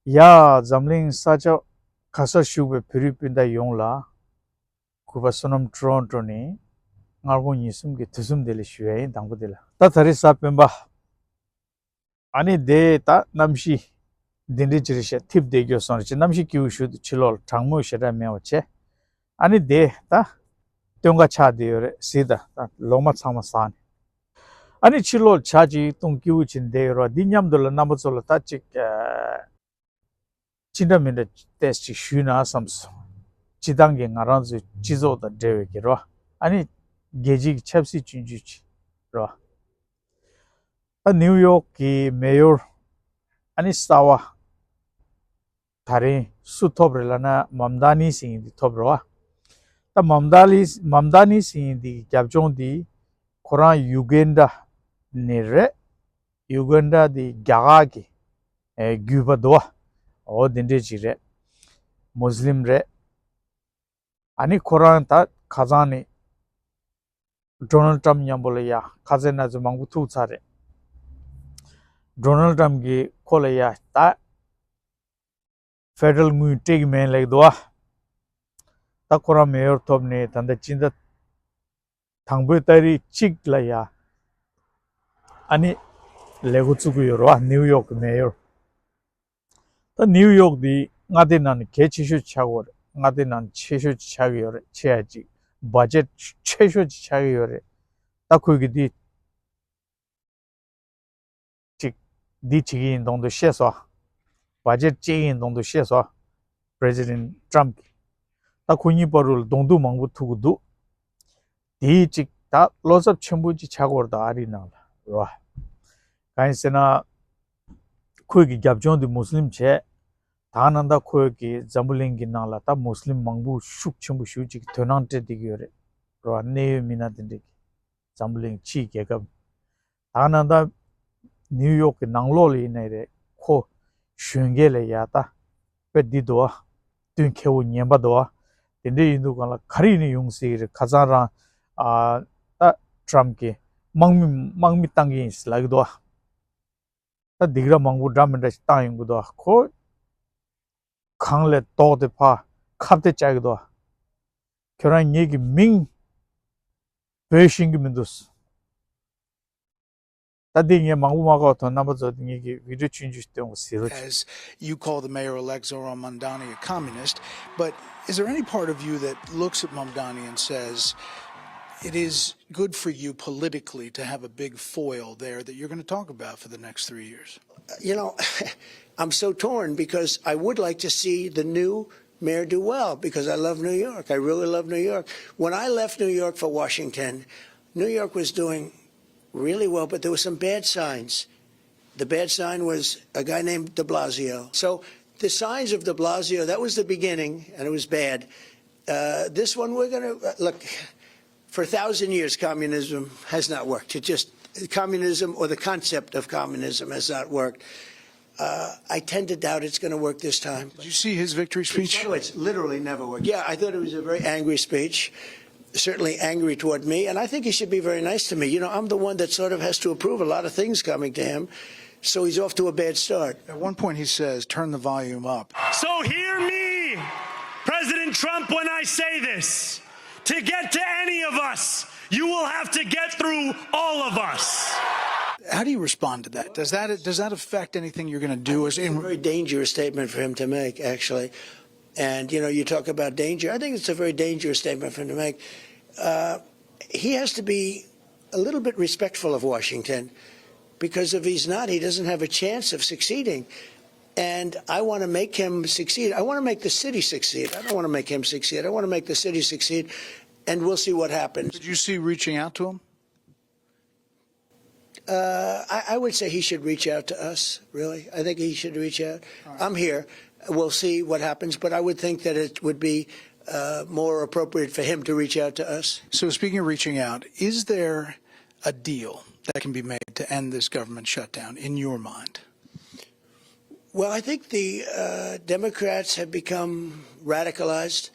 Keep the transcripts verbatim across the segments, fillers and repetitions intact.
ཡ། འཛམ་གླིང་ས་ཆ་ག་སར་བཞུགས་པའི་བོད་རིགས་སྤུན་ཟླ་ཡོངས་ལ། གུས་པ་བསོད་ནམས་ཊོ་རོན་ཊོ་ནས་སྔ་དགོང་ཉིན་གསུམ་གྱི་དུས་གསུམ་བདེ་ལེགས་ཞུ་ཡ་ཡིན། དང་པོ་དེ་ལ་ད་ད་རེས་གཟའ་སྤེན་པ། ཨ་ནི་དེ་ད་གནམ་གཤིས་འདི་འདྲའི་ཅི་རེད་ཤག་འཐིབས་བསྡད་རྒྱུ་སོང་རེད། ཅི་གནམ་གཤིས་སྐྱིད་པོ་ཞིག་ཏུ་ཕྱི་ལོགས་ལ་གྲང་མོ་ཞེ་དྲག་མེད་པ་བྱས། ཨ་ནི་དེ་ད་སྟོན་ཁ་ཆགས་བསྡད་ཡོད་རེད། གཟིགས་དང་། ད་ལོ་མ་ཚང་མ་ཟག་ནས། ཨ་ནི་ཕྱི་ལོགས་ལ་ཇ་ཅིག་བཏུང་སྐྱིད་པོ་བྱས་བསྡད་ཡོད་རེད་བ། འདི་མཉམ་དུ་ལ་རྣམ་པ་ཚོ་ལ་ད་ཅིག་ཨ། ཅི་འདྲ་མི་འདྲ་ཏོག་ཙམ་ཞུས་ན་བསམ་སོང་། སྤྱི་བཏང་གི་ང་རང་ཚོའི་སྤྱི་ཚོགས་དང་འབྲེལ་བའི་གི་རོ། ཨ་ནི་རྒྱལ་སྤྱིའི་ཆབ་སྲིད་ཅུང་ཅུང་ཅིག་རོ། ད་ནིའུ་ཡོག་གི་མེ་ཡོར་ཨ་ནི་གསར་བ་ད་རིང་སུ་ཐོབ་རེད་ལབ་ན་མམ་དཱ་ནི་ཟེར་མཁན་འདི་ཐོབ་རེད་བ། ད་མམ་དཱ་ནི་མམ་དཱ་ནི་ཟེར་མཁན་འདི་གི་རྒྱབ་ལྗོངས་འདི་ཁོ་རང་ཡུ་གན་ཌ་ནས་རེད། ཡུ་གན་ཌ་དེ་རྒྱ་གར་གྱི་ཨེ་བརྒྱུད་པ་འདུག་བ། འོ་དེ་འདྲས་ཅིག་རེད། མུ་སི་ལིམ་རེད། ཨ་ནི་ཁོ་རང་ད་ཁ་སང་ནས་ཌོ་ནལ་ཊམ་མཉམ་པོ་ལ་ཡ་ཁ་ཟས་སྣ་ཚོ་མང་པོ་ཐུག་ཚར་རེད། ཌོ་ནལ་ཊམ་གྱིས་ཁོ་ལ་ཡ་ད་ཕེ་ཌ་རལ་དངུལ་སྤྲད་ཀྱི་མེད་ལབ་འདུག་བ། ད་ཁོ་རང་མེ་ཡོར་ཐོབ་ནས་ད་ལྟ་སྤྱི་ཟླ་དང་པོའི་ཏ་རིག་གཅིག་ལ་ཡ། ཨ་ནི་ལས་འགོ་བཙུགས་ཀྱི་ཡོད་རེད་བ། ནིའུ་ཡོག་གི་མེ་ཡོར། ད་ནིའུ་ཡོག་འདི་མངའ་སྡེ་ནང་ནས་གལ་ཆེ་ཤོས་ཆགས་ཀྱི་ཡོད་རེད། མངའ་སྡེ་ནང་ཆེ་ཤོས་ཆགས་ཀྱི་ཡོད་རེད། ཆེ་ཡ་གཅིག་བ་ཇེཊ་ཆེ་ཤོས་ཆགས་ཀྱི་ཡོད་རེད། ད་ཁོས་གི་འདི་ཅིག་འདི་བྱེད་ཀྱི་ཡིན་མདོག་མདོག་བཤད་སོང་། བ་ཇེཊ་བཅད་ཀྱི་ཡིན་མདོག་མདོག་བཤད་སོང་། པྲེ་སི་ཌེན་ཊམ་གྱིས། ད་ཁོ་གཉིས་བར་དུ་ལ་གདོང་ཐུག་མང་པོ་ཐུག་གི་འདུག་དེའི་ཅིག་ད་བློ་འཚབ་ཆེན་པོ་ཅིག་ཆགས་ཀྱི་ཡོད་རེད། ད་ཨ་རིའི་ནང་ལ་རོ། གང་ཡིན་ཟེར་ན། ཁོས་ཀྱི་རྒྱབ་ལྗོངས་དེ་མུ་སི་ལིམ་བྱས། ད་ནང་ད་ཁོས་ཀྱི་འཛམ་བུ་གླིང་གི་ནང་ལ་ད་མུ་སི་ལིམ་མང་པོ་ཤུགས་ཆེན་པོ་ཞེ་ཅིག་དོ་སྣང་སྤྲད་བསྡད་ཀྱི་ཡོད་རེད་རོ། གནད་ཡོད་མི་སྣ་དེ་འདྲས་ཀྱིས། འཛམ་བུ་གླིང་ཕྱིའི་རྒྱལ་ཁབ། ད་ནང་ད་ནིའུ་ཡོག་གི་ནང་ལོགས་ལ་ཡིན་ནའི་རེད། ཁོ་གཞོན་སྐྱེས་ལ་ཡ་ད་དཔེ་འདི་འདུག་བ། གཏིང་མཁས་པོ་ངན་པ་འདུག་བ། དེ་འདྲ་ཡིན་དུས་སྒང་ལ་ག་རེ་ཡིན་ན་ཡོང་སྲིད་ཀྱི་རེད། ཁ་སང་རང་ཨ་ད་ཊམ་གྱིས་དམག་མི་དམག་མི་བཏང་གི་ཡིན་ཟེར་ལབ་ཀྱི་འདུག་བ། ད་སྡིགས་ར་མང་པོ་འདྲ་མི་འདྲ་ཞིག་བཏང་ཡོང་གི་འདུག་བ། ཁོ་གངས་ལས་ལྡོག་སྟེ་ཕར་ཁ་གཏད་བཅག་གི་འདུག་བ། ཁྱོད་རང་ངེད་ཀྱི་མིང་འབོད་ཤེས་ཀྱི་མི་འདུག་ད་འདི་ངས་མང་པོ་མ་བཀག་དོན་རྣམ་པ་ཚོ་ངེད་ཀྱི་བི་ཌིའོ་ཆུང་ཆུང་སྟོན་དགོས་ཟེར་རོ། As you call the mayor-elect Zohran Mamdani a communist, but is there any part of you that looks at Mamdani and says, it is good for you politically to have a big foil there that you're going to talk about for the next three years? You know, I'm so torn because I would like to see the new mayor do well because I love New York. I really love New York. When I left New York for Washington, New York was doing really well, but there were some bad signs. The bad sign was a guy named de Blasio. So the signs of de Blasio, that was the beginning, and it was bad. Uh, this one, we're going to uh, look. For a thousand years, communism has not worked. It just, communism or the concept of communism has not worked. Uh, I tend to doubt it's going to work this time. Did you see his victory speech? By the way, it's literally never worked. Yeah, I thought it was a very angry speech, certainly angry toward me, and I think he should be very nice to me. You know, I'm the one that sort of has to approve a lot of things coming to him, so he's off to a bad start. At one point, he says, turn the volume up. So hear me, President Trump, when I say this. To get to any of us, you will have to get through all of us. How do you respond to that? Does that does that affect anything you're going to do? As in a very dangerous statement for him to make, actually. And you know, you talk about danger. I think it's a very dangerous statement for him to make. Uh, he has to be a little bit respectful of Washington, because if he's not, he doesn't have a chance of succeeding. And I want to make him succeed. I want to make the city succeed. I don't want to make him succeed. I want to make the city succeed. And we'll see what happens. Did you see reaching out to him? Uh, I, I would say he should reach out to us, really. I think he should reach out. I'm here. We'll see what happens, but I would think that it would be uh, more appropriate for him to reach out to us. So, speaking of reaching out, is there a deal that can be made to end this government shutdown, in your mind? Well, I think the uh, Democrats have become radicalized.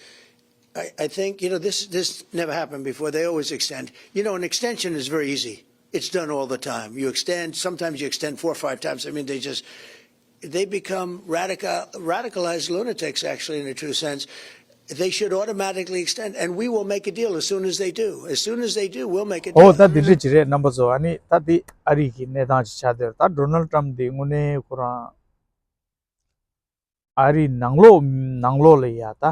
I, I think, you know, this, this never happened before. They always extend. You know, an extension is very easy. It's done all the time. You extend, sometimes you extend four or five times. I mean, they just, they become radical, radicalized lunatics, actually, in a true sense. They should automatically extend, and we will make a deal as soon as they do. As soon as they do, we'll make a deal. ཨོ་ད་འདི་འདྲ་ཅིག་རེད་རྣམ་པ་ཚོ། ཨ་ནི་ད་འདི་ཨ་རི་གི་གནས་སྟངས་ཅིག་ཆགས་བསྡད་ཡོད། ད་ཌོ་ནལ་ཊམ་འདི་དངོས་གནས་ཁོ་རང་ཨ་རི་ནང་ལོགས་ནང་ལོགས་ལ་ཡ་ད།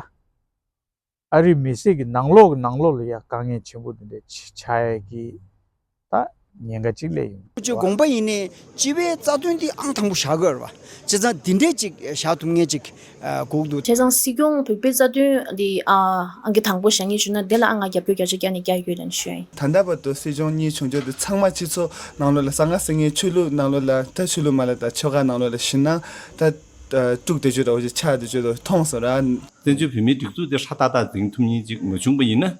ཨ་རི་མི་སེར་གྱི་ནང་ལོགས་ཀྱི་ནང་ལོགས་ལ་ཡ་དཀའ་ངལ་ཆེན་པོ་འདི་འདྲ་ཆགས་ཡ་གི་ད་ཉེན་ཁ་ཅིག་སླེབས་ཡོང་གི་འདུག་བ། དགོངས་པ་ཡིན་ནའི་སྤྱི་པའི་རྩ་དོན་འདི་ཨང་དང་པོ་བཞག་དགོས་རེད་བ། བྱས་ཙང་འདི་འདྲས་ཅིག་བཞག་ཐུབ་མཁན་ཅིག་དགོས་འདུག། བྱས་ཙང་སྲིད་སྐྱོང་བོད་པའི་རྩ་དོན་འདི་ཨ་ཨང་གི་དང་པོ་བཞག་མཁན་བྱུང་ན་དེ་ལ་ཨ་ང་རྒྱབ་སྐྱོར་བརྒྱ་ཆ་བརྒྱ་ནས་བརྒྱ་ཡོད་ལབ་ནས་ཞུ་ཡ་ཡིན། ད་ལྟ་བར་དུ་སྲིད་སྐྱོང་གཉིས་བྱུང་ཆོག་དེ་ཚང་མ་སྤྱི་ཚོགས་ནང་ལོགས་ལ་གསང་སྔགས་ཟེར་མཁན་ཆོས་ལུགས་ནང་ལོགས་ལ་ད་ཆོས་ལུགས་མ་ལ་ད་ཆོལ་ཁ་ནང་ལོགས་ལ་ཞུས་ན་ད། དཀྲུག་དེ་ཆོས་འདྲ་བོ་ཞིག་ཆགས་དེ་ཆོས་འདྲ་བོ་མཐོང་སོང་ར། བཙན་བྱོལ་བོད་མིའི་སྒྲིག་འཛུགས་དེ་ཧྲ་ཏག་ཏག་འཛིན་ཐུབ་མཁན་ཅིག་མ་བྱུང་པ་ཡིན་ན།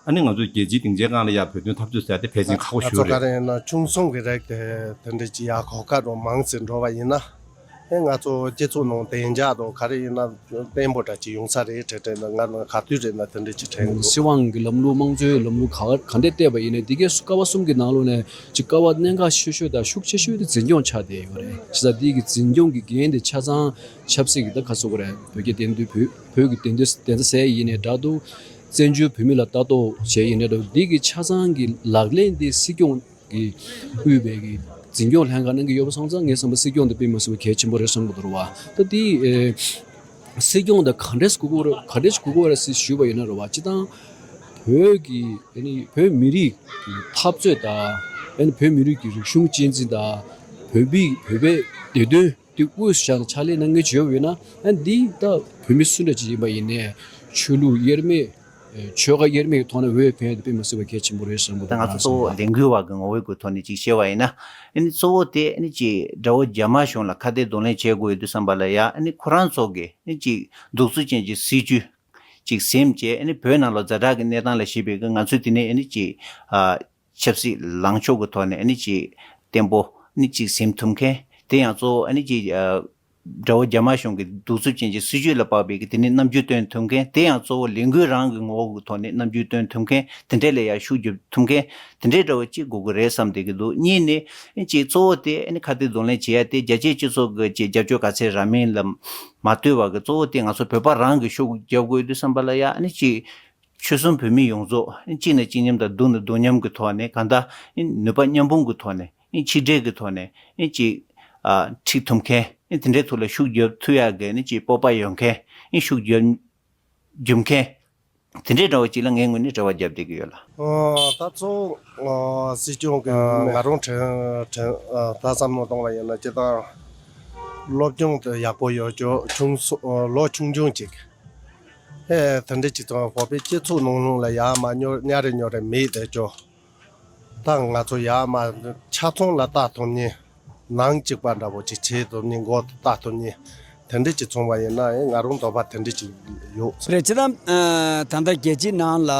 ཨ་ནི་ང་ཚོ་རྒྱལ་སྤྱིའི་སྡིངས་ཆའི་སྒང་ལ་ཡ་བོད་དོན་འཐབ་རྩོད་ཟེར་ཡ་དེ་ཕལ་ཆེར་ཁག་པོ་ཞེ་པོ་རེད། ང་ཚོ་ག་རེ་ཡིན་ན་ཆུང་སོང་གི་རིགས་དེ་དེ་འདྲ་ཅིག་ཡ་གོ་སྐབས་རུ་མང་ཙམ་འགྲོ་བ་ཡིན་ན། ཨེ་ང་ཚོ་སྤྱི་ཚོགས་ནང་བདེ་འཇགས་དང་ག་རེ་ཡིན་ན་བརྟན་པོ་འདྲ་ཅིག་ཡོང་ས་རེད་དྲན་དྲན་ན་ང་ནང་ག་དུས་རེད་ན་དེ་འདྲ་ཅིག་དྲན་གི་འདུག། སྲིད་དབང་གི་ལམ་ལུགས་དམངས་གཙོའི་ལམ་ལུགས་ག་ག་འདྲས་བལྟས་པ་ཡིན་ན་འདི་གའི་ཀ་བ་གསུམ་གྱི་ནང་ལོགས་ནས་ཅིག་ཀ་བ་གནད་འགག་ཤོས་ཤོས་དང་ཤུགས་ཆེ་ཤོས་དེ་འཛིན་སྐྱོང་ཆགས་བསྡད་ཡོད་རེད། བྱས་ཙང་འདི་གི་འཛིན་སྐྱོང་གི་འགན་དེ་ཆ་ཚང་ཆབ་སྲིད་ཀྱི་ད་ག་ཚོད་གོ་རེད། བོད་ཀྱི་བདེན་དོན་བོད་བོད་ཀྱི་བདེན་དོན་བདེན་མཐའ་གསལ་ཡིན་ནའི་འདྲ་འདུག། བཙན་བྱོལ་བོད་མི་ལ་ལྟ་རྟོག་བྱས་ཡིན་ནའི་འདྲ་འདུག། འདི་གི་ཆ་ཚང་གི་ལག་ལེན་འདི་སྲིད་སྐྱོང་གིས་དབུས་པའི་གི་འཛིན་སྐྱོང་ལྷན་ཁང་གནང་གི་ཡོད་པ་སོང་ཙང་ངས་བསམ་པ་སྲིད་སྐྱོང་འདི་དཔེ་མ་སྲིད་པ་གལ་ཆེན་པོ་རེད་བསམ་གི་འདུག་ར་བ། ད་འདི་ཨེ་སྲིད་སྐྱོང་དང་ག་འདྲས་དགོས་ཀྱི་རེད་ག་འདྲས་དགོས་ཀྱི་རེད་ཟེར་ཞུས་པ་ཡིན་ན་ར་བ་སྤྱི་བཏང་བོད་ཀྱི་ཨ་ནི་བོད་མི་རིགས་ཀྱི་འཐབ་རྩོད་དང་ཨ་ནི་བོད་མི་རིགས་ཀྱི་རིག་གཞུང་གཅེས་འཛིན་དང་བོད་པའི་བོད་པའི་བདེ་དོན། དེ་དབུས་སུ་བཞག་ནས་ཕྱག་ལས་གནང་མཁན་ཅིག་ཡོད་པ་ཡིན་ན་ཨ་འདི་ད་བོད་མི་སུ་འདྲ་ཅིག་ཡིན་པ་ཡིན་ནའི་ཆོས་ལུགས་དབྱེར་མེད་ཆོལ་ཁ་དབྱེར་མེད་ཀྱི་ཐོག་ནས་འོས་འཕེན་ཡ་དེ་དཔེ་མ་སྲིད་པ་གལ་ཆེན་པོ་རེད་བསམ་གི་འདུག། ད་ང་ཚོ་གཙོ་བོ་ལས་འགུལ་བ་གི་ངོ་བོའི་གི་ཐོག་ནས་ཅིག་བཤད་པ་ཡིན་ན་ཨ་ནི་གཙོ་བོ་དེ་ཨ་ནི་ཅིག་དགྲ་བོ་རྒྱ་དམར་གཞུང་ལ་ཁ་གཏད་གདོང་ལེན་བྱེད་དགོས་ཡོད་དུས་ཙམ་པ་ལ་ཡ་ཨ་ནི་ཁོ་རང་ཚོ་གི་ཨ་ནི་ཅིག་གདུག་རྩུབ་ཅན་གྱི་སྲིད་ཇུས་ཅིག་ཟིན་བྱས་ཨ་ནི་བོད་ནང་ལ་ཛ་དྲག་གི་གནས་སྟངས་ལ་གཞིགས་པའི་གི་ང་ཚོས་དེ་ནས་ཨ་ནི་ཅིག་ཨ། ཆབ་སྲིད་ལངས་ཕྱོགས་ཀྱི་ཐོག་ནས་ཨ་ནི་ཅིག་བརྟན་པོ་ཨ་ནི་ཅིག་ཟིན་ཐུབ་མཁན་དེ་ཡང་གཙོ་བོ་ཨ་ནི་ཅིག་དགྲ་བོ་རྒྱ་དམར་གཞུང་གི་གདུག་རྩུབ་ཅན་གྱི་སྲིད་ཇུས་ལ་དཔག་པའི་གི་དེ་ནི་རྣམ་འགྱུར་སྟོན་ཐུབ་མཁན་དེ་ཡང་གཙོ་བོ་ལས་འགུལ་རང་གི་ངོ་བོ་གི་ཐོག་ནས་རྣམ་འགྱུར་སྟོན་ཐུབ་མཁན་དེ་འདྲས་ལ་ཡང་ཤུགས་རྒྱབ་ཐུབ་མཁན་དེ་འདྲས་འདྲ་བོ་ཅིག་དགོས་ཀྱི་རེད་བསམ་བསྡད་ཀྱི་འདུག། གཉིས་ནས་ཨ་ནི་ཅིག་གཙོ་བོ་དེ་ཨ་ནི་ཁ་གཏད་གདོང་ལེན་བྱེད་ཡ་དེ་རྒྱ་ཆེའི་སྤྱི་ཚོགས་ཀྱི་ཅིག་རྒྱབ་སྐྱོར་ག་ཚད་རག་མིན་ལ་མ་ལྟོས་པ་གི་གཙོ་བོ་དེ་ང་ཚོ་བོད་པ་རང་གི་ཤུགས་རྒྱབ་དགོས་དུས་ཙམ་པ་ལ་ཡང་ཨ་ནི་ཅིག་ཆོལ་གསུམ་བོད་མི་ཡོངས་རྫོགས་གཅིག་ནས་གཅིག་མཉམ་དང་སྡུག་ནས་སྡུག་མཉམ་གྱི་ཐོག་ནས་གང་ལྟར་ནུས་པ་མཉམ་སྤུངས་ཀྱི་ཐོག་ནས་ཆིག་སྒྲིལ་གྱི་ཐོག་ནས་གཅིག་ཁྲིད་ཐུབ་མཁན་དེ་འདྲའི་ཐོག་ལ་ཤུགས་རྒྱབ་ཐུབ་ཡག་གི་གཅིག་སྤོབས་པ་ཡོད་མཁན་ཤུགས་རྒྱབ་རྒྱུ་མཁན་དེ་འདྲའི་འདྲ་བོ་གཅིག་ལ་ངས་དངོས་གནས་རེ་བ་རྒྱབ་བསྡད་ཀྱི་ཡོད་ལ། ད་གཙོ་བོ་སྲིད་སྐྱོང་གི་ང་རང་དྲན་དྲན་ད་བསམ་བློ་གཏོང་བ་ཡིན་ན་སྤྱིར་བཏང་སློབ་སྦྱོང་དེ་ཡག་པོ་ཡོད་ཅོག་ཆུང་སོ་ལོ་ཆུང་ཆུང་ཅིག་ཨེ་དེ་འདྲ་ཅིག་ཙང་བོད་པའི་སྤྱི་ཚོགས་ནང་ལོགས་ལ་ཡར་མར་ཉོ་ཉ་རེ་ཉོ་རེ་མེད་དེ་ཅོ། ད་ང་ཚོ་ཡར་མར་ཆ་ཚང་ལ་ལྟ་ཐུབ་ནི་ནང་གཅིག་པ་འདྲ་པོ་ཅིག་བྱེད་ཐུབ་ནི་མགོ་ལྟ་ཐུབ་ནི་དེ་འདྲ་ཅིག་ཚོང་པ་ཡིན་ན་ཨེ་ང་རང་འདོད་པ་དེ་འདྲ་ཅིག་ཡོད། རེད་ཅེ་ད་ད་ལྟ་རྒྱལ་སྤྱིའི་ནང་ལ་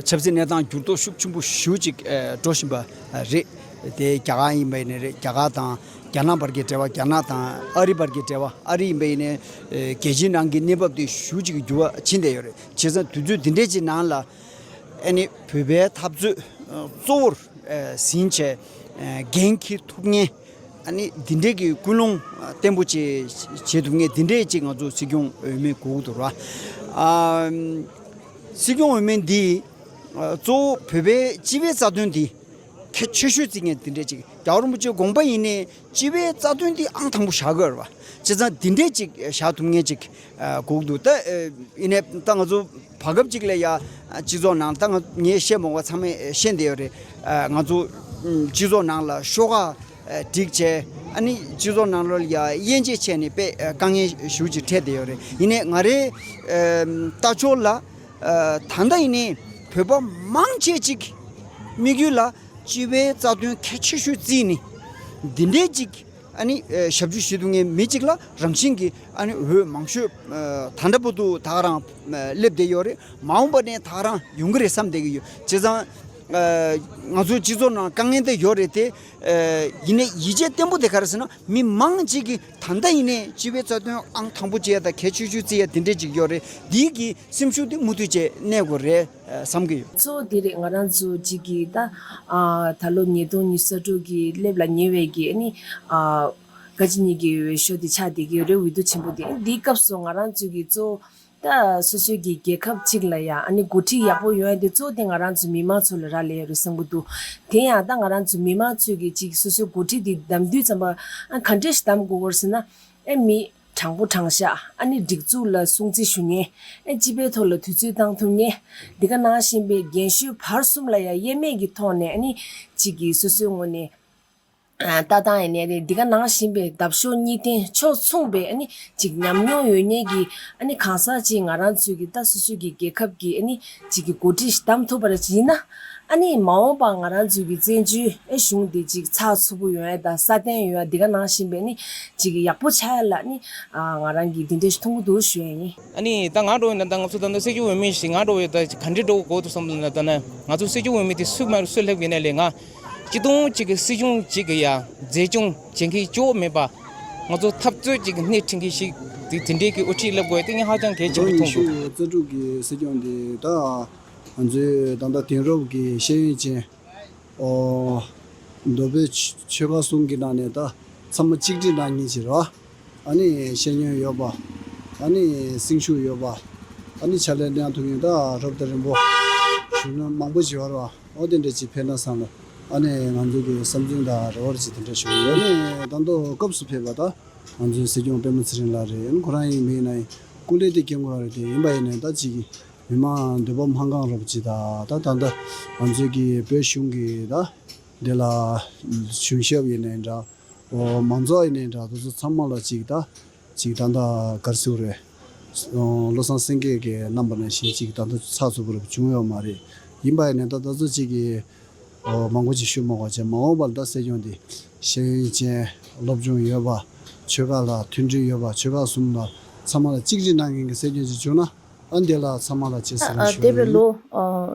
ཆབ་སྲིད་གནས་སྟངས་འགྱུར་ལྡོག་ཤུགས་ཆེན་པོ་ཞེ་ཅིག་འགྲོ་བཞིན་པ་རེད། དེ་རྒྱ་གར་ཡིན་པ་ཡིན་ནའི་རེད། རྒྱ་གར་དང་རྒྱ་ནག་བར་གྱི་འབྲེལ་བ། རྒྱ་ནག་དང་ཨ་རི་བར་གྱི་འབྲེལ་བ། ཨ་རི་ཡིན་པ་ཡིན་ནའི་རྒྱལ་སྤྱིའི་ནང་གི་གནས་བབ་དེ་ཞེ་ཅིག་འགྱུར་བ་ཕྱིན་བསྡད་ཡོད་རེད། བྱས་ཙང་དུས་ཚོད་འདི་འདྲས་ཀྱི་ནང་ལ་ཨ་ནི་བོད་པའི་འཐབ་རྩོད་གཙོ་བོར་ཟིན་བྱས་འགན་འཁྱེར་ཐུབ་མཁན་ཨ་ནི་འདི་འདྲས་ཀྱི་ཀུན་སློང་བརྟན་པོ་བྱེད་བྱེད་ཐུབ་མཁན་འདི་འདྲས་ཅིག་ང་ཚོ་སྲིད་སྐྱོང་འོས་མི་དགོས་ཀྱི་འདུག་ར། སྲིད་སྐྱོང་འོས་མི་འདི་གཙོ་བོ་བོད་པའི་སྤྱི་པའི་རྩ་དོན་འདི་གལ་ཆེ་ཤོས་བརྩི་མཁན་འདི་འདྲས་ཅིག། རྒྱལ་བ་རིན་པོ་ཆེའི་དགོངས་པ་ཡིན་ནའི་སྤྱི་པའི་རྩ་དོན་འདི་ཨང་དང་པོ་བཞག་དགོས་རེད་བ། བྱས་ཙང་འདི་འདྲས་ཅིག་བཞག་ཐུབ་མཁན་ཅིག་དགོས་ཀྱི་འདུག། ད་ཡིན་ནའི་ད་ང་ཚོ་བར་སྐབས་ཅིག་ལ་ཡ་སྤྱི་ཚོགས་ནང་ད་ང་ངས་བཤད་མ་དགོས་པ་ཚང་མས་ཤེས་བསྡད་ཡོད་རེད། ང་ཚོ་སྤྱི་ཚོགས་ནང་ལ་ཤོག་ཁག་སྒྲིག་བྱས་ཨ་ནི་སྤྱི་ཚོགས་ནང་ལོགས་ལ་ཡ་དབྱེ་འབྱེད་བྱས་ནས་དཔེ་དཀའ་ངལ་ཞེ་ཅིག་འཕྲད་བསྡད་ཡོད་རེད། ཡིན་ནའི་ང་རའི་ལྟ་ཕྱོགས་ལ་ད་ལྟ་ཡིན་ནའི་བོད་པ་མང་ཆེ་ཅིག་དམིགས་ཡུལ་ལ་སྤྱི་པའི་རྩ་དོན་གལ་ཆེ་ཤོས་བརྩིས་ནས་འདི་འདྲའི་ཅིག་ཨ་ནི་ཞབས་ཞུ་ཞུ་ཐུབ་མཁན་མི་གཅིག་ལ་རང་བཞིན་གྱིས་ཨ་ནི་འོས་མང་ཤོས་ད་ལྟ་བར་དུ་ད་ག་རང་སླེབས་བསྡད་ཡོད་རེད། མ་འོངས་པ་ནས་ད་ག་རང་ཡོང་གི་རེད་བསམ་བསྡད་ཀྱི་ཡོད། བྱས་ཙང་ང་ཚོ་སྤྱི་ཚོགས་ནང་དཀའ་ངལ་འདི་ཡོད་རེད་དེ། ཡིན་ནའི་ཡིད་ཆེས་བརྟན་པོ་དེ་ག་རེ་ཟེར་ན་མི་མང་ཅིག་གིས་ད་ལྟ་ཡིན་ནའི་སྤྱི་པའི་རྩ་དོན་ཨང་དང་པོ་བྱེད་ཡ་དང་གལ་ཆེ་ཤོས་བརྩི་ཡ་དེ་འདྲས་ཅིག་ཡོད་རེད། འདི་གི་སེམས་ཤུགས་དེ་མུ་མཐུད་བྱས་གནས་དགོས་རེད་བསམ་གྱི་ཡོད། གཙོ་བོ་དེ་རེད། ང་རང་ཚོ་གཅིག་གིས་ད་ཨ་ད་ལོ་ཉིས་སྟོང་ཉི་ཤུ་རྩ་དྲུག་གི་སླེབས་ལ་ཉེ་བའི་གི་ཨ་ནི་ཨ་ བཀའ་སྤྱི་གཉིས་ཀྱི་འོས་ཤོག་དེ་ཆགས་བསྡད་ཀྱི་ཡོད་རེད། འོས་བསྡུ་ཆེན་པོ་དེ། འདིའི་སྐབས་སུ་ང་རང་ཚོའི་གི་གཙོ་བོ་ད་སོ་སོའི་གི་རྒྱལ་ཁབ་གཅིག་ལ་ཡ་ཨ་ནི་འགོ་ཁྲིད་ཡག་པོ་ཡོང་ཡ་དེ་གཙོ་བོ་དེ་ང་རང་ཚོ་མི་མང་ཚོ་ལ་རག་ལས་ཡོད་རེད་བསམ་གྱི་འདུག་དེ་ཡང་ད་ང་རང་ཚོ་མི་མང་ཚོས་གི་ཅིག་སོ་སོའི་འགོ་ཁྲིད་དེ་གདམ་དུས་ཙམ་པ་ཨ་ག་འདྲས་ཞིག་གདམ་དགོས་ཀྱི་རེད་ཟེར་ན། ཨེ་མི་དྲང་པོ་དྲང་བཞག་ཨ་ནི་སྒྲིག་འཛུགས་ལ་སྲུང་བརྩི་ཞུ་མཁན། ཨེ་སྤྱི་པའི་ཐོག་ལ་དུས་ཚོད་བཏང་ཐུབ་མཁན། འདི་ག་ནང་བཞིན་པའི་རྒན་གཞོན་བར་གསུམ་ལ་ཡང་དབྱེར་མེད་ཀྱི་ཐོག་ནས་ཨ་ནི་གཅིག་གིས་སོ་སོའི་ངོས་ནས་ཨ་ལྟ་སྟངས་ཡིན་ནའི་རེད། འདི་ག་ནང་བཞིན་པའི་འདབ་གཤོག་གཉིས་ལྡན་ཕྱོགས་མཚུངས་པའི་ཨ་ནི་གཅིག་ཉམས་མྱོང་ཡོད་མཁན་གྱི་ཨ་ནི་གང་ཟག་ཅིག་ང་རང་ཚོའི་གི་ད་སོ་སོའི་གི་རྒྱལ་ཁབ་ཀྱི་ཨ་ནི་གཅིག་གི་འགོ་ཁྲིད་ཞིག་གདམ་ཐུབ་པ་རེད་ཅིག་ཡིན་ན། ཨ་ནི་མ་འོངས་པ་ང་རང་ཚོའི་གི་བཙན་བྱོལ་ཨེ་གཞུང་འདི་ཅིག་ཚགས་ཚུད་པོ་ཡོང་ཡ་དང་སྲ་བརྟན་ཡོང་ཡ་འདི་ག་ནང་བཞིན་པའི་ཨ་ནི་ཅིག་གི་ཡག་པོ་ཆགས་ཡ་ལ་ཨ་ནི་ཨ་ང་རང་གིས་འདི་འདྲ་ཞིག་མཐོང་གི་འདུག་ཞུ་ཡ་ཡིན། ཨ་ནི་ད་ང་འདྲ་བོ་ཡིན་ན་ད་ང་ཚོ་ད་ལྟ་སྲིད་སྐྱོང་འོས་མི་ཞིག་ང་འདྲ་བོ་ཡིན་ད་ག་འདྲ་འགྲོ་དགོས་འདུག་བསམ་ན་ད་ན་ང་ཚོ་སྲིད་སྐྱོང་འོས་མི་དེ་སུ་མ་རེད། སུ་སླེབས་ཡིན་ན་ལས་ང་སྤྱི་དོན་གཅིག་གི་སྲིད་གཞུང་གཅིག་གི་ཡ་འཛིན་སྐྱོང་བྱེད་མཁན་གཙོ་བོ་མིན་པ། ང་ཚོ་འཐབ་རྩོད་ཅིག་གི་སྣེ་ཁྲིད་མཁན་ཞིག་དེ་དེ་འདྲའི་གི་དབུ་ཁྲིད་སླེབས་དགོས་དེ་ངས་ཧ་ཅང་གལ་ཆེན་པོ་མཐོང་འདུག་ཉི་ཤུ་རྩ་དྲུག་གི་སྲིད་སྐྱོང་འདི་ད་ང་ཚོའི་ད་ལྟ་དེང་རབས་ཀྱི་ཤེས་ཡོན་ཅན། ཨོ། མདོ་དཔེ་ཆོས་ཆོལ་ཁ་གསུམ་གྱི་ནང་ནས་ད་ཚང་མ་གཅིག་སྒྲིལ་གནང་མཁན་ཅིག་རེད་བ། ཨ་ནི་ཤེས་ཡོན་ཡོད་པ། ཨ་ནི་སེམས་ཤུགས་ཡོད་པ། ཨ་ནི་ཕྱག་ལས་གནང་ཐུབ་མཁན་ད་རབ་དང་རིམ་པ་གཞོན་ནུ་མང་པོ་ཅིག་ཡོད་རེད་བ། ཨོ་དེ་འདྲ་ཅིག་ཕེབས་ན་བསམ་ལ། ཨ་ནི་ང་ཚོ་གི་བསམ་ཚུལ་དང་རེ་བ་ཅིག་དེ་འདྲ་ཞུ་གི་ཡོད། ཨ་ནི་ད་དུང་སྐབས་སུ་ཕེབས་པ་ད་ང་ཚོའི་སྲིད་སྐྱོང་པད་མ་ཚེ་རིང་ལགས་རེད། ཨ་ནི་ཁོ་རང་ཡིན་མིན་ན་ཡིན་སྐུ་ལས་དེ་འགན་ཁུར་བ་རེད། དེ་ཡིན་པ་ཡིན་ནའི་ད་ཅིག་གི་མི་མང་འདོད་པ་སྨྲ་སྒང་རོབ་ཅིག་དང་ད་ད་ལྟ་ང་ཚོའི་གི་བོད་གཞུང་གི་ད་འདི་ལ་གཞུང་ཞབས་ཡིན་ནའི་འདྲ། འོ་མང་ཚོགས་ཡིན་ནའི་འདྲ། དེ་ཚོ་ཚང་མ་ལ་ཅིག་ད་ཅིག་ད་ལྟ་ག་རེ་ཟེར་དགོས་རེད། བློ་བཟང་སེང་གེ་གིས་གནང་པ་ནང་བཞིན་ཅིག་ད་ལྟ་ཚགས་ཚུད་པོ་རབ་བྱུང་ཡོད་མ་རེད། ཡིན་པ་ཡིན་ནའི་ད་ད་ཚོ་ཅིག་གི་འོ་མང་པོ་ཅིག་ཞུ་མ་དགོས་བྱས། མ་འོངས་པར་ད་སྲིད་སྐྱོང་འདི་ཤེས་ཡོན་ཅན་སློབ་སྦྱོང་ཡོད་པ། ཆོལ་ཁ་ལ་མཐུན་སྒྲིལ་ཡོད་པ། ཆོལ་ཁ་གསུམ་ལ་ཚང་མ་ལ་གཅིག་སྒྲིལ་གནང་མཁན་གྱི་སྲིད་སྐྱོང་ཅིག་བྱུང་ན། ཨ་འདི་ལ་ཚང་མ་ལ་ཅེས་ཟེར་ནས་ཞུ་འདས་པའི་ཡིན། ལོ་ཨ་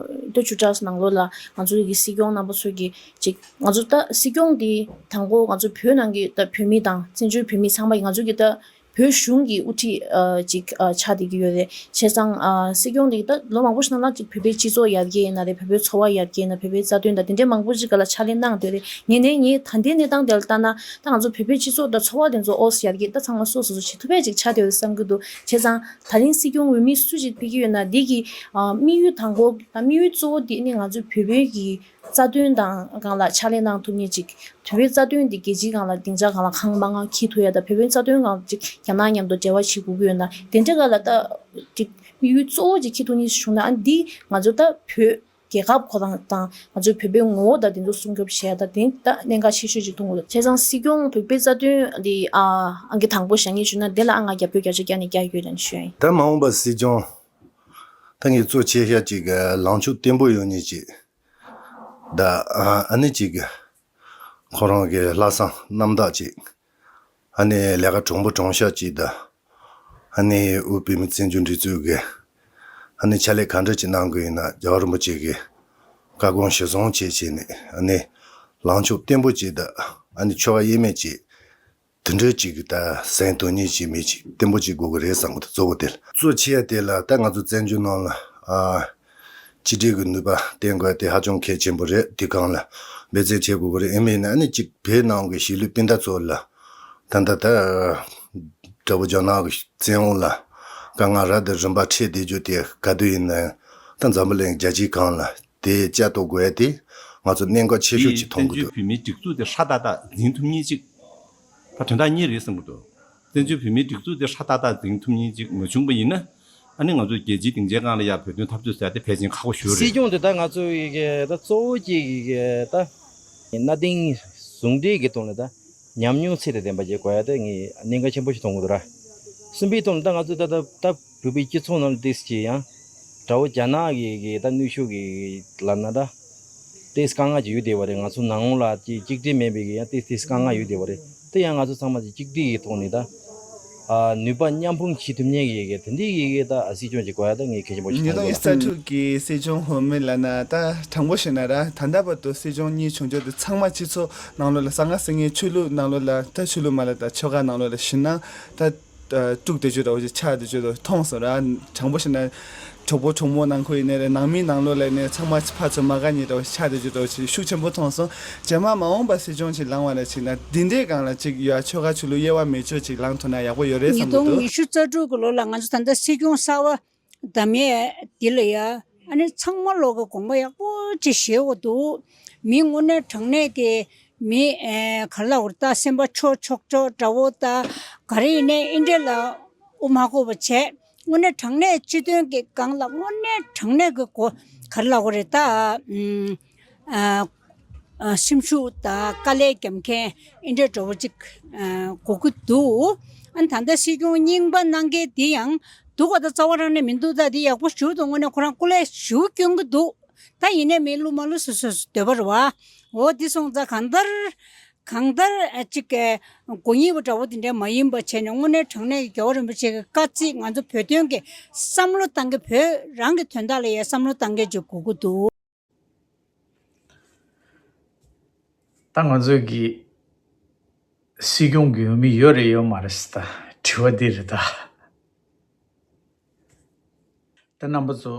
ད་བཅུ་ཕྲག་ནང་ལོགས་ལ་ང་ཚོ་གི་སྲིད་སྐྱོང་རྣམ་པ་ཚོས་ཀྱི་ཅིག་ང་ཚོ་ད་སྲིད་སྐྱོང་འདི་དང་པོ་ང་ཚོ་བོད་ནང་གི་ད་བོད་མི་དང་བཙན་བྱོལ་བོད་མི་ཚང་མ་ཡིན། ང་ཚོ་གི་ད་བོད་གཞུང་གི་དབུ་ཁྲིད་ཨ་ཅིག་ཨ་ཆགས་བསྡད་ཀྱི་ཡོད་རེད། བྱས་ཙང་ཨ་སྲིད་སྐྱོང་འདི་ད་ལོ་མང་པོ་ཞིག་ནང་ལ་ཅིག་བོད་པའི་སྤྱི་ཚོགས་ཡར་རྒྱས་ཡིན་ན་རེད། བོད་པའི་འཚོ་བ་ཡར་རྒྱས་ཡིན་ན། བོད་པའི་རྩ་དོན་དང་དེ་འདྲའི་མང་པོ་ཅིག་སྒང་ལ་ཕྱག་ལས་གནང་བསྡད་རེད། ཡིན་ནའི་ངས་ད་ལྟའི་གནས་སྟངས་དེ་ལ་ལྟ་ན་ད་ང་ཚོ་བོད་པའི་སྤྱི་ཚོགས་དང་འཚོ་བ་དེ་ཚོ་ཨོ་ཙི་ཡར་རྒྱས་ད་ཚང་མ་སོ་སོ་སོ་བྱེད་ཐུབ་པ་ཅིག་ཆགས་བསྡད་ཡོད་བསམ་གྱི་འདུག་བྱས་ཙང་། ད་རིང་སྲིད་སྐྱོང་འོས་མི་སུ་ཞིག་ཕེབས་ཀྱི་ཡོད་ན་འདི་གི་ཨ་དམིགས་ཡུལ་དང་པོ་དང་དམིགས་ཡུལ་གཙོ་བོ་འདི་ནི་ང་ཚོའི་བོད་པའི་གི་རྩ་དོན་དང་སྒང་ལ་ཕྱག་ལས་གནང་ཐུབ་མཁན་ཅིག་བོད་པའི་རྩ་དོན་འདི་རྒྱལ་སྤྱིའི་སྒང་ལ་སྡིངས་ཆ་སྒང་ལ་གང་མང་ང་འཁྱེར་ཐུབ་ཡ་དང་། བོད་པའི་རྩ་དོན་སྒང་ཅིག་རྒྱ་ནག་མཉམ་དུ་འབྲེལ་བ་བྱེད་དགོས་ཀྱི་ཡོད་ན་དེ་འདྲ་སྒང་ལ་ད་ཅིག་དམིགས་ཡུལ་གཙོ་བོ་ཅིག་འཁྱེར་ཐུབ་མཁན་ཞིག་བྱུང་ན་ཨ་འདི་ང་ཚོ་ད་བོད་རྒྱལ་ཁབ་ཁོ་རང་དང་ང་ཚོའི་བོད་པའི་ངོ་བོ་དང་དེ་ཚོ་སྲུང་སྐྱོབ་བྱས་དང་དེ་ད་གནད་འགག་ཆེ་ཤོས་ཅིག་མཐོང་གི་འདུག་བྱས་ཙང་སྲིད་སྐྱོང་བོད་པའི་རྩ་དོན་འདི་ཨ་ཨང་ཀི་དང་པོ་བཞག་མཁན་ཞུ་ན་དེ་ལ་ཨ་ང་རྒྱབ་སྐྱོར་བརྒྱ་ཆ་བརྒྱ་ནས་བརྒྱ་ཡོད་ལབ་ནས་ཞུ་ཡ་ཡིན། ད་མ་འོངས་པ་སྲིད་སྐྱོང་ད་ངས་གཙོ་ཆེ་ཤོས་ཅིག་ལངས་ཕྱོགས་བརྟན་པོ་ཡོད་མཁན་ཅིག་ད་ཨ་ནི་ཅིག་ཁོ་རང་གི་ལྷག་བསམ་རྣམ་དག་ཅིག་ཨ་ནི་ལས་ཀ་དྲང་པོ་དྲང་བཞག་ཅིག་དང་། ཨ་ནི་དབུས་བོད་མིའི་བཙན་བྱོལ་སྒྲིག་འཛུགས་ཀྱི་ཨ་ནི་ཕྱག་ལས་ག་འདྲ་ཅིག་གནང་དགོས་ཡིན་ན་རྒྱལ་བ་རིན་པོ་ཆེ་གི་བཀའ་དགོངས་གཞིར་བཟུང་བྱས་བྱས་ནས་ཨ་ནི་ལངས་ཕྱོགས་བརྟན་པོ་ཅིག་དང་ཨ་ནི་ཆོལ་ཁ་དབྱེ་མེད་ཅིག་དེ་འདྲ་ཅིག་ད་སེམས་དོན་གཉིས་ཅིག་མི་ཅིག་བརྟན་པོ་ཅིག་དགོས་ཀྱི་རེད་བསམ་གྱི་འདུག་གཙོ་བོ་དེ་ལ་གཙོ་ཆེ་ཡ་དེ་ལ་ད་ང་ཚོ་བཙན་བྱོལ་ནང་ལ་ཨ་གཅིག་སྒྲིལ་གྱི་ནུས་པ་བསྟེན་དགོས་དེ་ཧ་ཅང་གལ་ཆེན་པོ་རེད། དེ་སྒང་ལ་འབད་བརྩོན་བྱེད་དགོས་ཀྱི་རེད། ཨེ་མིན་ན་ཨ་ནི་གཅིག་བོད་ནང་གི་གཞིས་ལུས་སྤུན་ཟླ་ཚོ་ལ་ད་ལྟ་ད་དགྲ་བོ་རྒྱ་ནག་གི་བཙན་འོག་ལ་དཀའ་ངལ་རབ་དང་རིམ་པ་འཕྲད་བསྡད་རྒྱུ་དེ་ག་དུས་ཡིན་ན་ཡང་ད་འཛམ་བུ་གླིང་རྒྱལ་སྤྱིའི་སྒང་ལ་དེ་བཅའ་གཏོགས་དགོས་ཡ་དེ་ང་ཚོ་གནད་འགག་ཆེ་ཤོས་ཅིག་མཐོང་གི་འདུག་བཙན་བྱོལ་བོད་མིའི་སྒྲིག་འཛུགས་དེ་ཧྲ་ཏག་ཏག་འཛིན་ཐུབ་མཁན་ཅིག་ད་དོན་དག་གཉིས་རེད་བསམ་གྱི་འདུག་བཙན་བྱོལ་བོད་མིའི་སྒྲིག་འཛུགས་དེ་ཧྲ་ཏག་ཏག་འཛིན་ཐུབ་མཁན་ཅིག་མ་བྱུང་པ་ཡིན་ན། ཨ་ནི་ང་ཚོ་རྒྱལ་སྤྱིའི་སྡིངས་ཆའི་སྒང་ལ་ཡ་བོད་དོན་འཐབ་རྩོད་ཟེར་ཡ་དེ་ཕལ་ཆེར་ཁག་པོ་ཞེ་པོ་རེད། སྲིད་སྐྱོང་དེ་ད་ང་ཚོ་ཡི་གེ་ད་གཙོ་བོ་གཅིག་ཡི་གེ་ད་གནའ་དེང་ཟུང་འབྲེལ་གྱི་ཐོག་ནས་ད་ཉམས་མྱོང་ཚད་དང་ལྡན་པ་ཅིག་དགོས་ཡ་དེ་ངས་གནད་འགག་ཆེན་པོ་ཞིག་མཐོང་གི་འདུག་ར། གསུམ་པའི་ཐོག་ནས་ད་ང་ཚོ་ད་ད་ད་བོད་པའི་སྤྱི་ཚོགས་ནང་ལ་ཏོག་ཙམ་ཅིག་ཡང་དགྲ་བོ་རྒྱ་ནག་གི་གི་ད་ནུས་ཤུགས་ཀྱི་ལབ་ན་ད། ཏོག་ཙམ་དཀའ་ངལ་ཅིག་ཡོད་བསྡད་པ་རེད། ང་ཚོ་ནང་ལོགས་ལ་ཅིག་གཅིག་སྒྲིལ་མེད་པའི་གི་ཡང་ཏོག་ཙམ་དཀའ་ངལ་ཡོད་བསྡད་པ་རེད། དེ་ཡང་ང་ཚོ་ཚང་མ་ཅིག་གཅིག་སྒྲིལ་གྱི་ཐོག་ནས་ད་ཨ་ནུས་པ་མཉམ་སྤུངས་བྱེད་ཐུབ་མཁན་གྱི་གི་དེ་འདྲའི་གི་གི་ད་ཨ་སྲིད་སྐྱོང་ཅིག་དགོས་ཡ་ད་ངས་གལ་ཆེན་པོ་ཞིག་ཉིས་མཐོང་གི་སྟོང་ཉི་ཤུ་རྩ་དྲུག་གི་སྲིད་སྐྱོང་འོས་མི་ལབ་ན་ད་དྲང་པོ་བཤད་ན་ར་ད་ལྟ་བར་དུ་སྲིད་སྐྱོང་གཉིས་བྱུང་རྒྱུ་དེ་ཚང་མ་སྤྱི་ཚོགས་ནང་ལོགས་ལ་གསང་སྔགས་ཟེར་མཁན་ཆོས་ལུགས་ནང་ལོགས་ལ་ད་ཆོས་ལུགས་མ་ལ་ད་ཆོལ་ཁ་ནང་ལོགས་ལ་ཞུས་ན་ད། དཀྲུག་བསྡད་རྒྱུ་འདྲ་བོ་ཞིག་ཆགས་བསྡད་རྒྱུ་འདྲ་བོ་མཐོང་སོང་ར། དྲང་པོ་བཤད་ན་གྲོགས་པོ་གྲོགས་མོ་ནང་ཁུལ་ཡིན་ནའི་རེད། ནང་མི་ནང་ལོགས་ལ་ཡིན་ནའི་ཚང་མ་ཕར་ཚུར་མ་དགའ་མཁན་འདྲ་བོ་ཞིག་ཆགས་བསྡད་རྒྱུ་འདྲ་བོ་ཞིག་ཤུགས་ཆེན་པོ་མཐོང་སོང་། རྗེས་མ་མ་འོངས་པ་སྲིད་སྐྱོང་ཞིག་ལངས་པ་ལ་ཕྱིན་ན་འདི་འདྲའི་སྒང་ལ་ཅིག་ཡ་ཆོལ་ཁ་ཆོས་ལུགས་དབྱེ་བ་མེད་ཆོག་ཅིག་ལངས་ཐུབ་ན་ཡག་པོ་ཡོད་རེད་ཉིས་བསམ་གྱི་སྟོང་འདུག་ཉི་ཤུ་རྩ་དྲུག་གི་ལོ་ལ་ང་ཚོ་ད་ལྟ་སྲིད་སྐྱོང་གསར་པ་བདམས་ཡས་འདི་ལ་ཡ། ཨ་ནི་ཚང་མ་ལོག་གི་དགོངས་པ་ཡག་པོ་ཅིག་བཞེས་དགོས་འདུག་མི་དངོས་གནས་དྲང་གནས་ཀྱི་མི་ཨེ་ག་རེ་ལབ་དགོས་རེད་ད། སེམས་པ་ཆོག་ཆོག་ཆོག་འདྲ་བོ་ད་ག་རེ་ཡིན་ནའི་ཨེ་འདྲ་ལ་དབུ་མ་གོ་བ་བྱས། དངོས་གནས་དྲང་གནས་སྤྱི་དོན་གྱི་སྒང་ལ་དངོས་གནས་དྲང་གནས་ཀྱི་གོ་ག་རེ་ལབ་དགོས་རེད་ད། ཨུམ། ཨ། ཨ། སེམས་ཤུགས་དང་དཀའ་ལས་རྒྱབ་མཁན་ཨེ་འདྲ་འདྲ་བོ་ཅིག་ཨ། དགོས་ཀྱི་འདུག་ཨ་ནི་ད་ལྟ་སྲིད་སྐྱོང་རྙིང་པ་གནང་མཁན་འདི་ཡང་སྡུག་པ་དང་རྩ་བ་རང་ནས་མི་འདུག་ད་འདི་ཡག་པོ་ཞུ་འདུག་དངོས་གནས་ཁོ་རང་སྐུ་ལས་ཞེ་པོ་སྐྱོན་གྱི་འདུག་ད་ཡིན་ནའི་མི་བླུག་མ་བླུག་སོ་སོ་སོའི་འདོད་པ་རེད་བ། འོ་འདི་སོང་ཙང་གང་ལྟར་གང་ལྟར་ཨ། ཅིག་གི་མགོ་རྙིང་པ་འདྲ་བོ་དེ་འདྲ་མ་ཡིན་པ་བྱས་ནས་དངོས་གནས་དྲང་གནས་ཀྱི་རྒྱལ་བ་རིན་པོ་ཆེ་གི་བཀའ་བརྩིས་ང་ཚོ་བོད་དོན་གྱི་བསམ་བློ་གཏང་གི་བོད་རང་གི་དོན་དག་ལ་ཡང་བསམ་བློ་གཏང་མཁན་ཅིག་དགོས་ཀྱི་འདུག་ད་ང་ཚོས་ཀྱི་སྲིད་སྐྱོང་གི་འོས་མི་ཡོད་རེད་ཡོད་མ་རེད་ཟེར་ད་དྲི་བ་འདི་རེད་ད། ད་རྣམ་པ་ཚོ་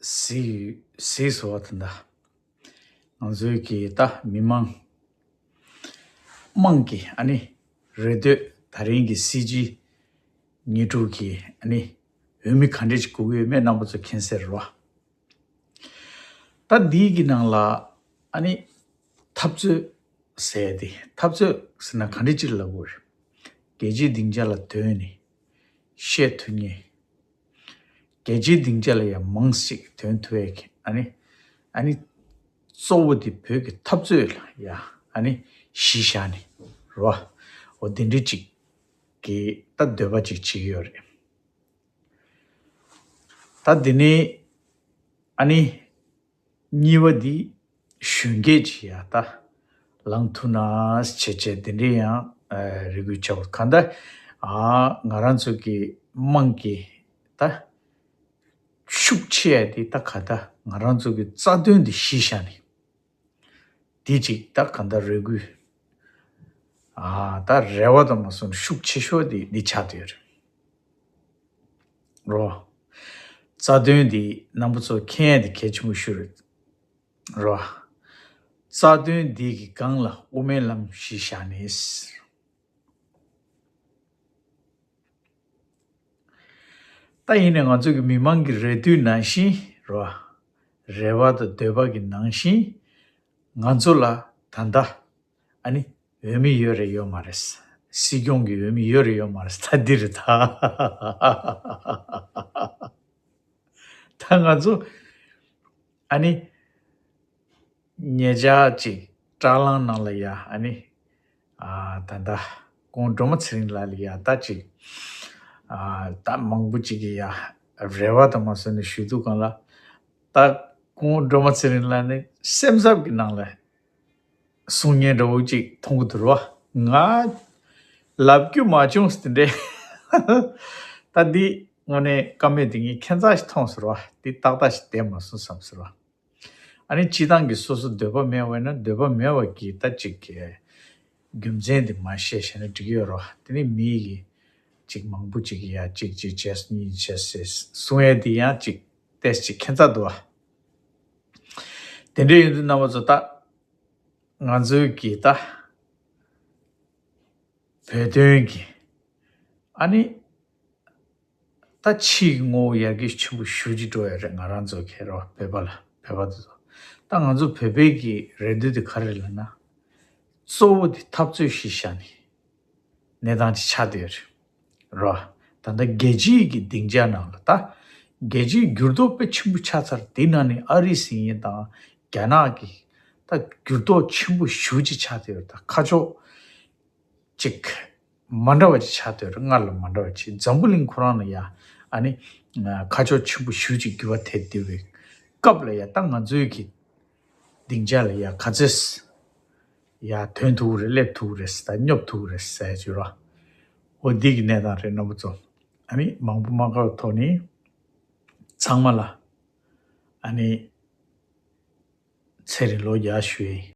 གཟིགས་གཟིགས་སོང་བ་ད་ད། ང་ཚོའི་གི་ད་མི་མང་དམངས་ཀྱི་ཨ་ནི་རེ་འདོད་ད་རིང་གི་སྲིད་སྤྱི་ཉེར་དྲུག་གི་ཨ་ནི་འོས་མི་ག་འདྲས་ཅིག་དགོས་ཀྱི་ཡོད་མེད་རྣམ་པ་ཚོ་མཁྱེན་གསལ་རེད་བ། ད་འདིའི་གི་ནང་ལ་ཨ་ནི་འཐབ་རྩོད་ཟེར་ཏེ་འཐབ་རྩོད་ཟེར་ན་ག་འདྲ་ཅིག་ལབ་དགོས་རེད། རྒྱལ་སྤྱིའི་སྡིངས་ཆ་ལ་ཐོན་ནས་བཤད་ཐུབ་མཁན། རྒྱལ་སྤྱིའི་སྡིངས་ཆ་ལ་ཡང་མང་ཞིག་ཐོན་ཐུབ་ཡས་ཀྱི་ཨ་ནི་ཨ་ནི་གཙོ་བོ་དེ་བོད་ཀྱི་འཐབ་རྩོད་ལ་ཡ་ཨ་ནི་གཞི་བཞག་ནས་རེད་བ། འོ་དེ་འདྲ་ཅིག་གི་ད་འདོད་པ་ཅིག་བྱེད་ཀྱི་ཡོད་རེད། ད་དེ་ནས་ཨ་ནི་གཉིས་པ་འདི་གཞོན་སྐྱེས་ཅིག་ཡ་ད་ལངས་ཐུབ་ན་བྱས་བྱས་དེ་འདྲའི་ཡང་རེ་སྐུལ་བྱ་བ་གང་ལྟར་ཨ་ང་རང་ཚོ་གི་དམངས་ཀྱི་ད་ཤུགས་ཆེ་ཡ་དེ་ད་ག་ད་ང་རང་ཚོ་གི་རྩ་དོན་དེ་གཞི་བཞག་ནས། དེ་གཅིག་ད་གང་ལྟར་རེ་སྐུལ། ཨ་ད་རེ་བ་དང་མ་སོང་ཤུགས་ཆེ་ཤོས་དེ་འདི་ཆགས་བསྡད་ཡོད་རེད། རོ། རྩ་དོན་འདི་རྣམ་པ་ཚོ་མཁྱེན་ཡ་དེ་གལ་ཆེན་པོ་ཤོས་རེད། རོ། རྩ་དོན་འདི་གི་སྒང་ལ་དབུ་མའི་ལམ་གཞི་བཞག་ནས། ད་ཡིན་ནའི་ང་ཚོ་གི་མི་མང་གི་རེ་འདུན་ནང་བཞིན་རོ། རེ་བ་དང་འདོད་པ་གི་ནང་བཞིན་ང་ཚོ་ལ་ད་ལྟ་ཨ་ནི་འོས་མི་ཡོད་རེད་ཡོད་མ་རེད། སྲིད་སྐྱོང་གི་འོས་མི་ཡོད་རེད་ཡོད་མ་རེད་ད་འདི་རེད་ད། ད་ང་ཚོ་ཨ་ནི་ཉེ་ཆར་ཅིག་བཀྲ་ལམ་ནང་ལ་ཡ་ཨ་ནི་ཨ་ད་ལྟ་ཁོང་སྒྲོལ་མ་ཚེ་རིང་ལགས་ལ་ཡ་ད་ཅིག་ཨ་ད་མང་པོ་ཅིག་གི་ཡ་རེ་བ་དང་མ་སོན་ནས་ཞུ་འདུག་གང་ལ་ད་ཁོང་སྒྲོལ་མ་ཚེ་རིང་ལགས་ནི་སེམས་འཚབ་ཀྱི་ནང་ལ་གསུང་མཁན་འདྲ་བོ་ཅིག་མཐོང་གི་འདུག་རོ། ང་ལབ་རྒྱུ་མ་བྱུང་ཟེར་འདྲ། ད་འདི་དངོས་གནས་བཀའ་མོལ་འདི་ངས་ཁྱད་མཚར་ཞིག་མཐོང་ཟེར་བ་འདི་ཏག་ཏག་ཞིག་བསྡད་མ་སོང་བསམ་ཟེར་བ། ཨ་ནི་སྤྱི་བཏང་གི་སོ་སོ་འདོད་པ་མེད་པ་ཡིན་ན་འདོད་པ་མེད་པ་གི་ད་ཅིག་གི་རྒྱུ་མཚན་འདི་མ་བཤད་བཤད་ན་འགྲིག་གི་ཡོད་རོ། དེ་ནི་མི་གི་ཅིག་མང་པོ་ཅིག་གི་ཡ་ཅིག་ཅིག་བྱས་སོང་གཉིས་བྱས་སོང་གསུང་ཡས་འདི་ཡང་ཅིག་ཏོག་ཙམ་ཅིག་ཁྱད་མཚར་འདུག་བ། དེ་འདྲ་ཡིན་དུས་རྣམ་པ་ཚོ་ད་ང་ཚོའི་གི་ད་བོད་དོན་གི་ཨ་ནི་ད་ཕྱིའི་ངོ་བོ་ཡར་རྒྱས་ཆེན་པོ་ཞེ་པོ་ཅིག་འགྲོ་ཡ་རེད། ང་རང་ཚོ་གི་རོ་བོད་པ་ལ་བོད་པ་དེ་ཚོ་ད་ང་ཚོ་བོད་པའི་གི་རེ་འདུན་དེ་ག་རེ་ལབ་ན་གཙོ་བོ་དེ་འཐབ་རྩོད་གཞི་བཞག་ནས་གནས་སྟངས་ཅིག་ཆགས་བསྡད་ཡོད་རེད། རོ། ད་ལྟ་རྒྱལ་སྤྱིའི་གི་སྡིངས་ཆ་ནང་ལ་ད་རྒྱལ་སྤྱིའི་འགྱུར་ལྡོག་དཔེ་ཆེན་པོ་ཆགས་ཚར། དེ་ནང་ནས་ཨ་རི་ཟེར་མཁན་དང་རྒྱ་ནག་གི་ད་འགྱུར་ལྡོག་ཆེན་པོ་ཞེ་པོ་ཅིག་ཆགས་བསྡད་ཡོད་རེད། ད་ཁ་ཕྱོགས་ཅིག་མ་འདྲ་བ་ཅིག་ཆགས་བསྡད་ཡོད་རེད། སྔར་ལ་མ་འདྲ་བ་ཅིག་འཛམ་བུ་གླིང་ཁོ་རང་ལ་ཡ་ཨ་ནི་ཁ་ཕྱོགས་ཆེན་པོ་ཞེ་པོ་ཅིག་འགྱུར་བ་ཐེབས་བསྡད་པའི་སྐབས་ལ་ཡ་ད་ང་ཚོའི་གི་སྡིངས་ཆ་ལ་ཡ་ག་ཚོད་ཡ་ཐོན་ཐུབ་ཀྱི་རེད། སླེབས་ཐུབ་ཀྱི་རེད་ཟེར། ད་སྙོབ་ཐུབ་ཀྱི་རེད་ཟེར་ཡ་ཅིག་རོ། འོ་འདི་གི་གནས་སྟངས་རེད། རྣམ་པ་ཚོ་ཨ་ནི་མང་པོ་མ་དགའ་བའི་ཐོག་ནས་ཚང་མ་ལ་ཨ་ནི་ཚེ་རིང་ལོ་བརྒྱ་ཞུ་ཡ་ཡིན།